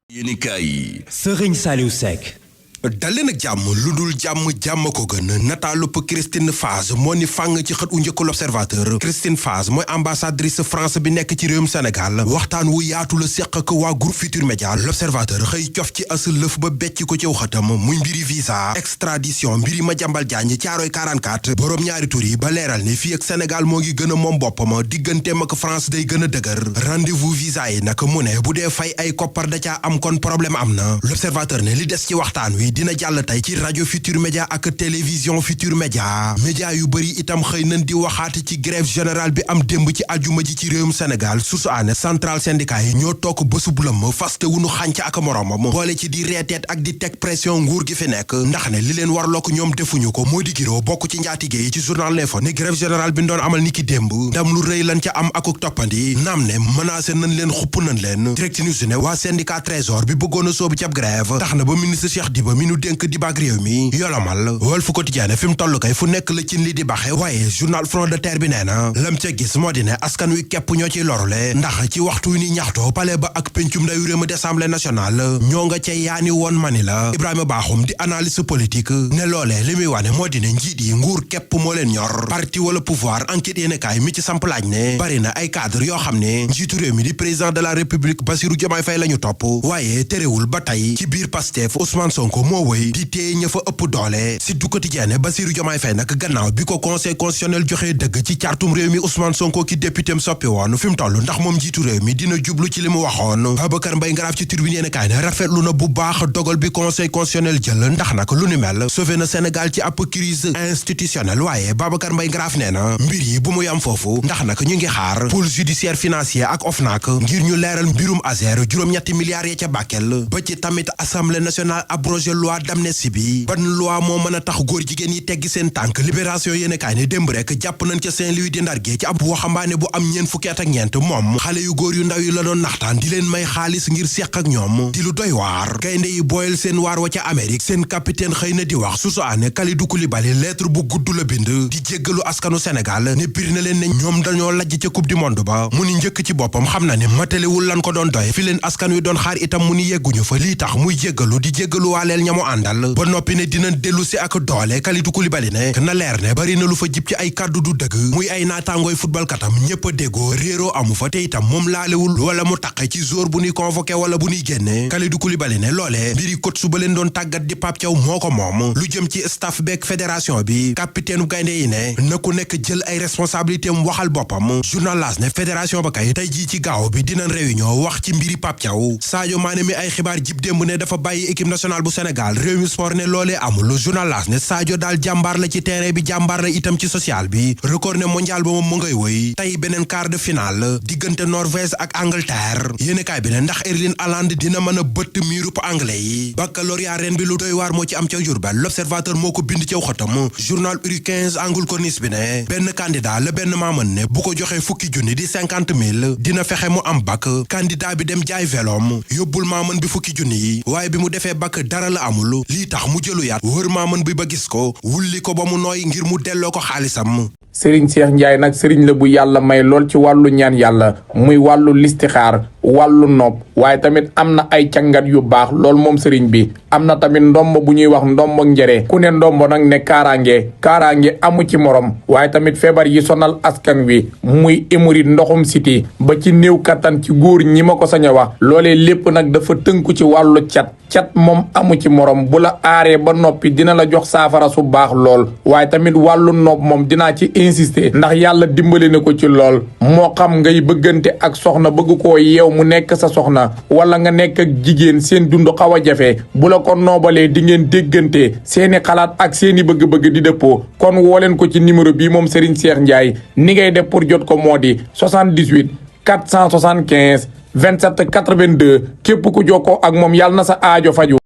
yéenekaay Serigne Saliou Seck. daleen ak jàmm lu dul jàmm ko gën nataalub Christine Fage moo ni fàng ci xët u njëkk l'Observateur. Christine Fage mooy ambassadrice France bi nekk ci réewum Sénégal waxtaan wu yaatu la séq ak waa groupe Futurs Médias. l'Observateur xëy cof ci as lëf ba becc ko ci xëtam muy mbiri visa extradition mbiri Madiambal Diagne Caaroy 44 boroom ñaari tur yi ba leeral ni fii ak Sénégal moo ngi gën a moom boppam digganteem ak France day gën a dëgër rendez-vous visa yi nag mu ne bu dee fay ay koppar da caa am kon problème am na. l'Observateur ne li des ci waxtaan wi dina jàll tey ci rajo Futurs Médias ak télévision Futurs Médias média yu bëri itam xëy nañ di waxaat ci grève générale bi am démb ci àjjuma ji ci réewum Sénégal susu aane central syndicat yi ñoo toog bésub lëmm faste wunu xànc ak moroomam boole ci di reeteet ak di teg pression nguur gi fi nekk ndax ne li leen warloo ko ñoom defuñu ko moo di giroo bokk ci njaatige yi ci journal L'Info ne grève générale bi doon amal ni ki démb ndam lu rëy lan ca am akuk toppandi naam ne menacé nañ leen xupp nañ leen Direct News ne waa syndicat Trésor bi bëggoon a soobu ci ab grève tax na ba ministre Cheikh Diba mi nu dénk di baag réew mi yolomal Walf Quotidien fi mu toll kay fu nekk la cin li di baxe waaye journal Front de Terre bi nee na lam ca gis moo di ne askan wi képp ñoo ciy lorule ndax ci waxtu wi ni ñaxtoo palais ba ak pencum ndawi réew mi d'Assemblée nationale ñoo nga ca yaani woon mani la Ibrahima Bakhoum di analyste politique ne loolee li muy wane moo di ne njiit yi nguur képp moo leen ñor parti wala pouvoir enquête yéene kaay mi ci samp laaj ne bari na ay cadre yoo xam ne njiitu réew mi di président de la république Bassirou Diomaye Faye la ñu topp waaye terewul ba tey ci biir Pastef Ousmane Sonko moo wëy di téye ña fa ëpp doole si du quotidien Bassirou Diomaye Faye nag gannaaw bi ko conseil constitutionnel joxee dëgg ci cartum réew mi Ousmane Sonko ki député am soppi woon fi mu toll ndax moom njiitu réew mi dina jublu ci li mu waxoon Babacar Mbaye Ngaraaf ci Tribune yéene kaay ne rafetlu na bu baax dogal bi conseil constitutionnel jël ndax nag lu ni mel sauvé na Sénégal ci ab crise institutionnelle waaye Babacar Mbaye Ngaraaf nee na mbir yi bu mu yam foofu ndax nag ñu ngi xaar pôle judiciaire financier ak OFNAC ngir ñu leeral mbirum Azer juróom-ñetti milliards ya ca Bakel ba ci tamit assemblée nationale abrogé loi d'amnistie bi ban loi moo mën a tax góor jigéen yi teggi seen tànk libération yéene kaay ne démb rek jàpp nañ ca Saint-Louis di Ndar ci ab waxambaane bu am ñeen fukki at ak ñeent moom xale yu góor yu ndaw yi la doon naxtaan di leen may xaalis ngir seq ak ñoom di lu doy waar gaynde yi booyal seen waar wa ca Amérique seen capitaine xëy na di wax susu aane Kalidou Koulibaly lettre bu gudd la bind di jéggalu askanu Sénégal ne bir na leen ne ñoom dañoo lajj ca coupe du monde ba mu ni njëkk ci boppam xam na ne matalewul lan ko doon doy fi leen askan wi doon xaar itam mu ni yegguñu fa lii tax muy jéggalu di jéggalu waaleel ñamu àndal ba noppi ne dina dellu si ak doole Kalidou Koulibaly ne na leer ne bari na lu fa jib ci ay kàddu du dëgg muy ay naataangooy football katam ñépp a déggoo réeroo amu fa te itam moom laalewul wala mu taqe ci jour bu ñuy convoqué wala bu ñuy génne Kalidou Koulibaly ne loolee mbiri coach su ba leen doon tàggat di Pape Thiaw moo ko moom lu jëm ci staff beeg fédération bi capitaine u gaynde yi ne na ku nekk jël ay responsabilité am waxal boppam journal L'As ne fédération ba kay tey jii ci gaaw bi dinañ réunion wax ci mbiri Pape Thiaw Sadio Mané mi ay xibaar jib démb ne dafa bàyyi équipe nationale bu Sénégal réew mi sport ne loolee amul journal L'As ne Sadio daal jàmbaar la ci terrain bi jàmbaar la itam ci social bi record ne mondial ba moom mu ngay woy tey beneen quart de finale diggante Norvège ak Angleterre yéenekaay bi ne ndax Erling Haaland dina mën a bëtt miirub anglais yi baccalauréat ren bi lu doy waar moo ci am ca Diourbel l'Observateur moo ko bind ca xëtam journal Uri 15 angle corniche bi ne benn candidat la benn maaman ne bu ko joxee fukki junni di 50 000 dina fexe mu am bac candidat bi dem jaay velom yóbbul maaman bi fukki junni yi waaye bi mu defee bac dara la amul lii tax mu jëlu yaat wër maaman bi ba gis ko wulli ko ba mu nooy ngir mu delloo ko xaalisam. Serigne Cheikh Ndiaye nag Serigne la bu yàlla may lool ci wàllu ñaan yàlla muy wàllu listixaar wàllu nopp waaye tamit am na ay cangat yu baax lool moom Serigne bi am na tamit ndombo bu ñuy wax ndombo njëre ku ne ndombo nag ne kaaraange amu ci morom waaye tamit feebar yi sonal askan wi muy hémorroïde ndoxum siti ba ci néew kattan ci góor ñi ma ko sañ a wax loolee lépp nag dafa tënku ci wàllu cat moom amu ci morom bu la aaree ba noppi dina la jox saafara su baax lool waaye tamit wàllu nopp moom dinaa ci insister ndax yàlla dimbali na ko ci lool moo xam ngay bëggante ak soxna bëgg koo yeew mu nekk sa soxna wala nga nekk ak jigéen seen dund xaw a jafe bu la ko noobalee di ngeen déggante seeni xalaat ak seeni bëgg-bëgg di dëppoo kon woo leen ko ci numéro bii moom Serigne Cheikh Ndiaye ni ngay def pour jot ko moo di 78 475 27 82 képp ku jokkoo ak moom yàlla na sa aajo faju